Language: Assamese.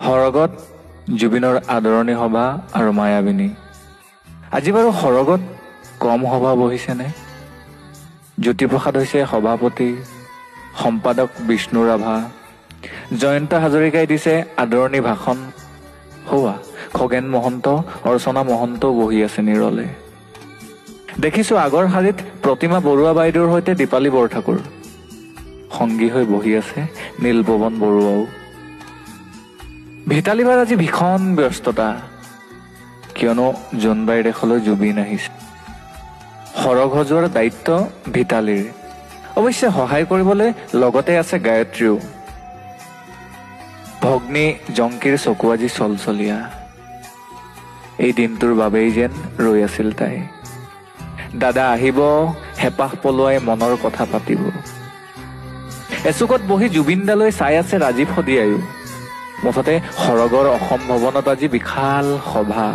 সৰগত জুবিনৰ আদৰণি সভা আৰু মায়াবিনী। আজি বাৰু সৰগত কম সভা বহিছেনে? জ্যোতিপ্ৰসাদ হৈছে সভাপতি, সম্পাদক বিষ্ণু ৰাভা, জয়ন্ত হাজৰিকাই দিছে আদৰণি ভাষণ। সৌৱা খগেন মহন্ত, অৰ্চনা মহন্তও বহি আছে নীৰলে। দেখিছো আগৰ শাৰীত প্ৰতিমা বৰুৱা বাইদেউৰ সৈতে দীপালী বৰঠাকুৰ, সংগী হৈ বহি আছে নীলপৱন বৰুৱাও। ভিতালীবাৰ আজি ভীষণ ব্যস্ততা, কিয়নো জোনবাইৰ দেশলৈ জুবিন আহিছে। সৰগ সজোৱাৰ দায়িত্ব ভিতালীৰ, অৱশ্যে সহায় কৰিবলৈ লগতে আছে গায়ত্ৰীও। ভগ্নী জংকীৰ চকু আজি চলচলীয়া, এই দিনটোৰ বাবেই যেন ৰৈ আছিল তাই। দাদা আহিব, হেঁপাহ পলুৱাই মনৰ কথা পাতিব। এচুকত বহি জুবিন দালৈ চাই আছে ৰাজীৱ শদিয়ায়ো। মুঠতে সৰগৰ অসম ভৱনত আজি বিশাল সভা।